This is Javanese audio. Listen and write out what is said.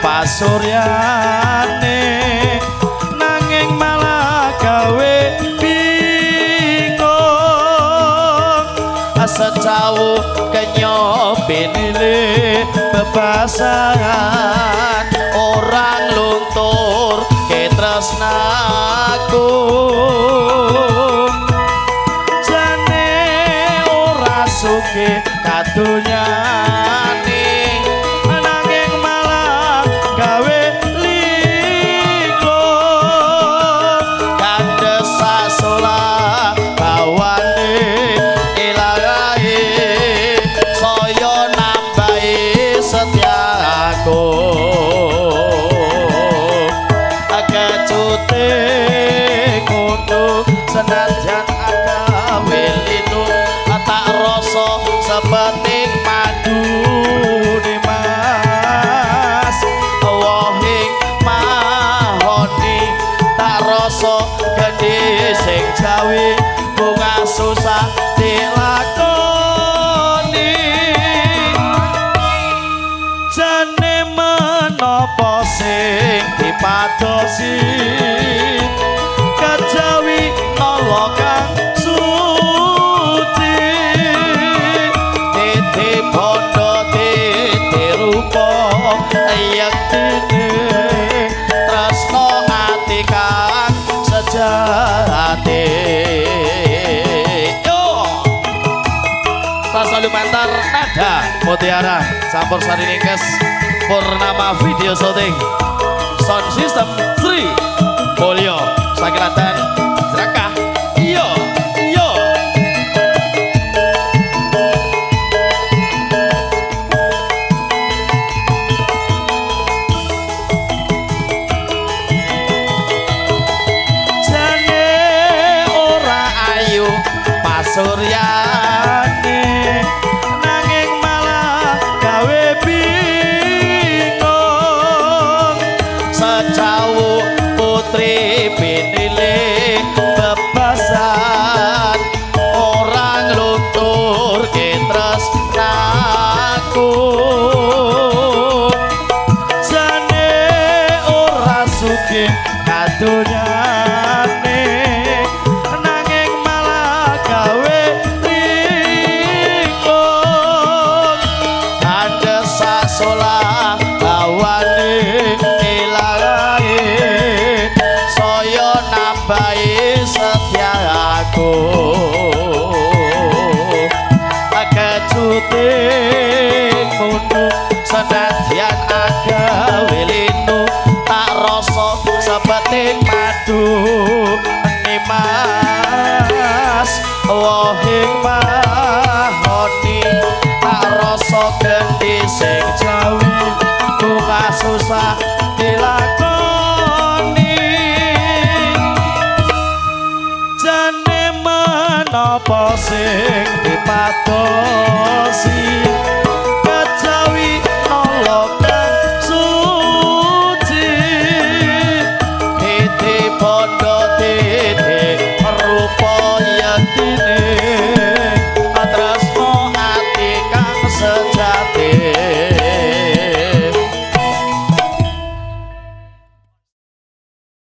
pasuryane nanging malah gawe bingung sejauh kenyo pinile bebasan orang luntur ketresnaku jane ora sugih kadunyane nanging malah gawe linglung kandhes sasolah bawane ilahi saya nambahi setyaku kecute ngono senajan agawe linu tak rasa sepeting madu Mas wohing mahoni tak rasa gendhe sing jawi bunga susah dilakoni jane menapa sing dipadosi kejawi nala kang suci titi bondo titi rupa yektine tresno ati kang sejati. Yo rasa lumantar nada mutiara campur sari ringkes Purnama video syuting sound system Sri Mulyo Sakilaten Jerakah. Iyo iyo jane ora ayu pasuryane nanging malah gawe bingung sejauh putri pinile bebasan orang luntur ketresnaku jane ora sugih kadunyane nanging malah gawe linglung kandhes sasolah bawane ilahi saya nambahi setyaku kecute ngono senadyan agawe linu tak rasa sepeting madu Mas wohing mahoni tak rasa gendhi sing jawi bunga susah dilakoni jane menapa sing dipadosi